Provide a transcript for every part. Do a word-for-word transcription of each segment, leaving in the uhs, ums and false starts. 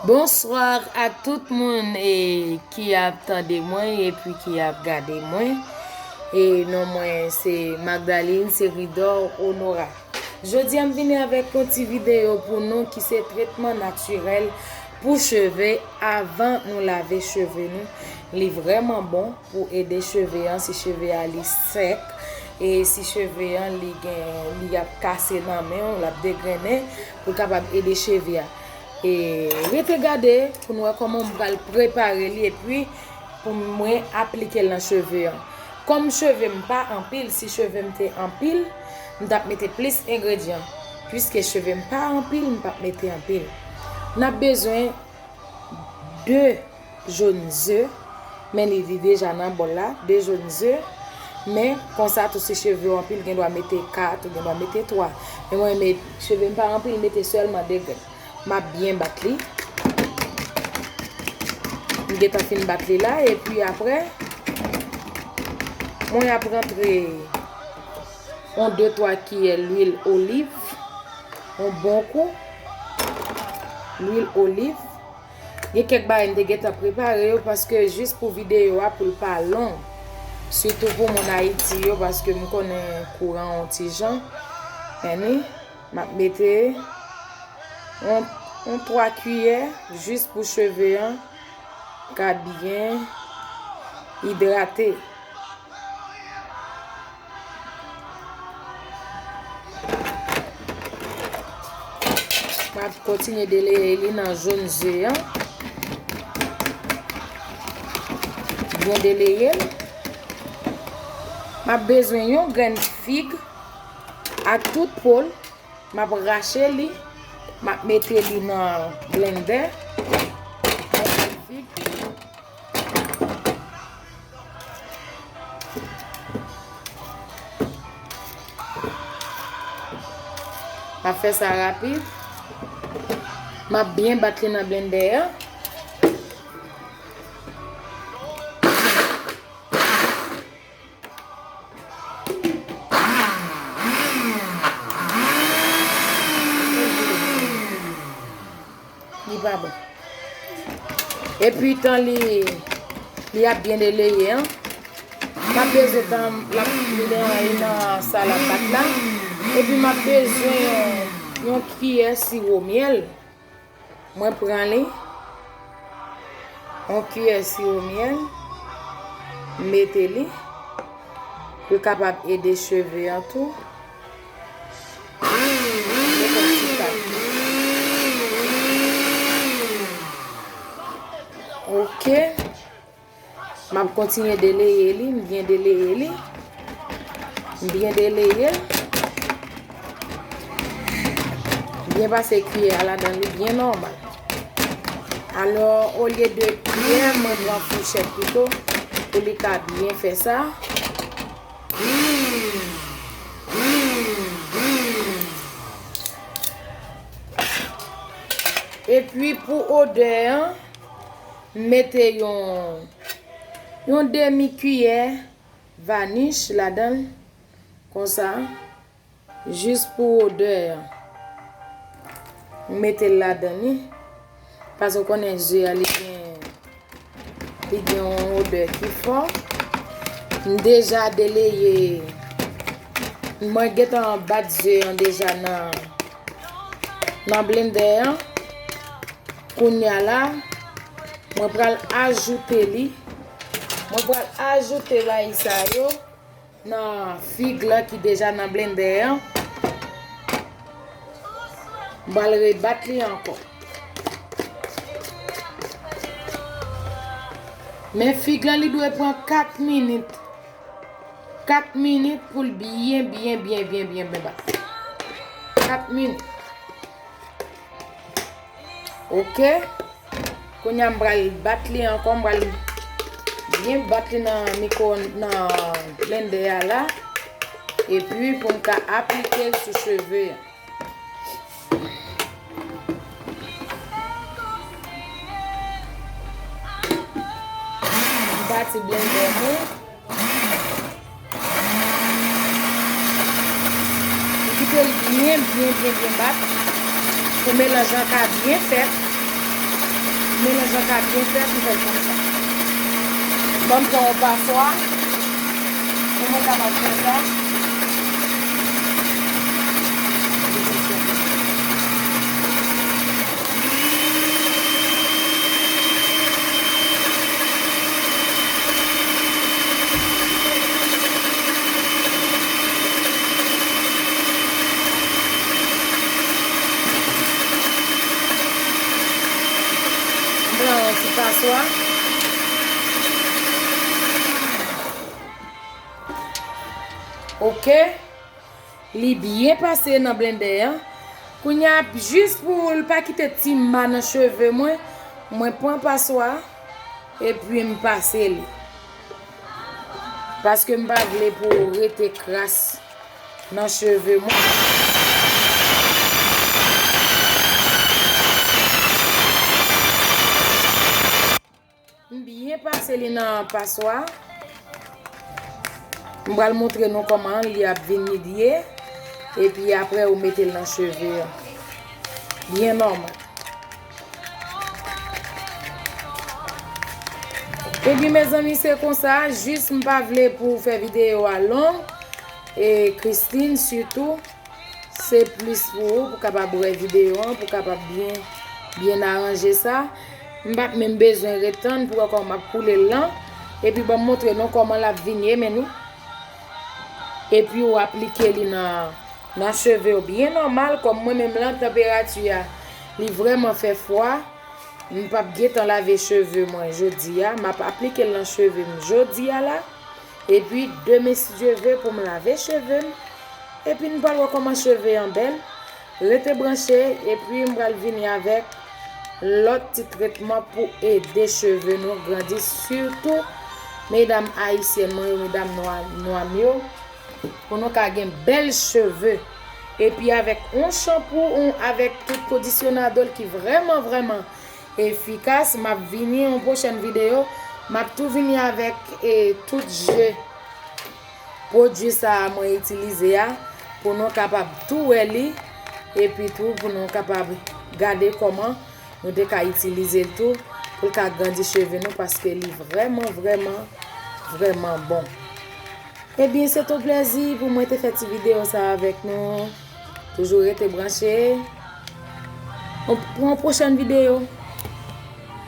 Bonsoir a tout moun e ki ap tande mwen epi ki ap gade mwen. E non mwen se Magdalene Seridor Honora. Jodi a m vini avèk yon ti videyo pou nou ki se tretman natirèl pou cheve avan nou lave cheve nou. Li vrèman bon pou ede cheve an si cheve a li sèk e si cheve an li gen li ap kase nan men w, l ap degrennen pou l kapab ede cheve a. E rete gade pou n wè kòman m pral prepare li epi pou mwen aplike l nan cheve an. Kòm cheve m pa anpil, si cheve m te anpil, m t ap mete plis engredyan. Piske cheve m pa anpil, m p ap mete anpil. N ap bezwen de jòn ze, men li, li deja nan bòl la, de jòn ze. Men konsa tou si cheve w anpil, gen dwa mete kat, ou gen dwa mete twa. Men mwen, men cheve m pa anpil, mete sèlman de grenn. M ap byen bat li. M gentan fin bat li la, epi apre, mwen ap rantre yon de twa kiyè lwil oliv, yon bon kou lwil oliv. Gen kèk bagay m te gentan prepare yo, paske jis pou videyo a, pou l pa long. Sitou pou moun Ayiti yo, paske m konnen kouran yon ti jan. Men ni, m ap mete yon, yon twa kiyè, jis pou cheve an ka byen idrate. M ap kontinye deleye li nan jòn ze an. Byen deleye l. M ap bezwen yon grenn fig ak tout po l. M ap rache li. M ap mete li nan blendè. Yon grenn fig. M ap fè sa rapid. M ap byen bat li nan blendè an. Li pa bon. Epi tan li, li ap byen deleye an, m ap bezwen tan l ap, li nan, li nan sa l ap bat la. Epi m ap bezwen yon, yon kiyè siwo myèl. Mwen pran li, yon kiyè siwo myèl, m mete li, pou l kapab ede cheve an tou. Mete yon ti kat. Ok. M ap kontinye deleye li, m byen deleye li. M byen deleye l. M byen pase kiyè a ladan li byen nòmal. Alò, olye de kiyè, mwen pran fouchèt pito pou li ka byen fè sa. Epi pou odè an, m mete yon, yon demi kiyè vanich ladan l, konsa, jis pou odè an. M mete l ladan li, paske w konnen ze a li gen, li gen yon odè ki fò. M deja deleye, mwen gentan bat ze an deja nan, nan blendè an. Kounye a la, mwen pral ajoute li. Mwen pral ajoute layi sa yo nan fig lan ki deja nan blendè an. Mwen pral rebat li ankò. Men fig lan, li dwe pran kat minit. Kat minit pou l byen, byen, byen, byen, byen, byen bat. Kat minit. Ok. Kounye a m pral bat li ankò, m pral byen bat li nan mikwo, nan blendè a la. Epi pou m ka aplike l sou cheve an. M bati blendè mwen. M kite l byen, byen, byen, byen bat pou melanj lan ka byen fèt. Melanj lan ka byen fèt, m fè l konsa. Ban m pran yon paswa pou mwen kapab fè sa. M pran yon ti paswa. Oke. Li byen pase nan blendè an. Kounye a, jis pou l pa kite ti ma nan cheve mwen, mwen pran paswa epi m pase li. Paske m pa vle pou rete kras nan cheve mwen. M byen pase li nan paswa. M pral montre nou kòman li ap vin li ye. Epi apre ou mete l nan cheve an. Byen nòmal. Epi mezanmi, se konsa, jis m pa vle pou fè videyo a long. E Christine sitou. Se plis pou ou, pou kapab wè videyo an, pou kapab byen, byen aranje sa. M p ap menm bezwen ret tann pou wè kòman m ap koule l lan. Epi ban m montre nou kòman l ap vin ye, men nou. Epi ou aplike li nan, nan cheve w byen nòmal, kòm mwen menm lan tanperati a, li vrèman fè fwa. M p ap gentan lave cheve mwen jodi a. M ap aplike l nan cheve m jodi a la. Epi demen, si Dye ve, pou m lave cheve m. Epi n pral wè kòman cheve an bèl. Rete branche, epi m pral vini avèk lòt ti tretman pou ede cheve nou grandi, sitou medam ayisyèn mwen yo, medam nwa, nwa m yo, pou nou ka gen bèl cheve. Epi avèk yon chanpou, yon, avèk tout kondisyonadò l ki vrèman, vrèman efikas. M ap vini yon pwochèn videyo. M ap tou vini avèk, e, tout je pwodui sa a mwen itilize a, pou nou kapab tou wè li, epi tou pou nou kapab gade kòman nou te ka itilize l tou, pou l ka grandi cheve nou, paske li vrèman, vrèman, vrèman bon. Ebyen, se yon plèzi pou mwen te fè ti videyo sa avèk nou. Toujou rete branche. Pou yon pwochèn videyo,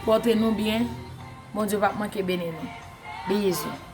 pòte nou byen. Bondye p ap manke beni nou. Bizou.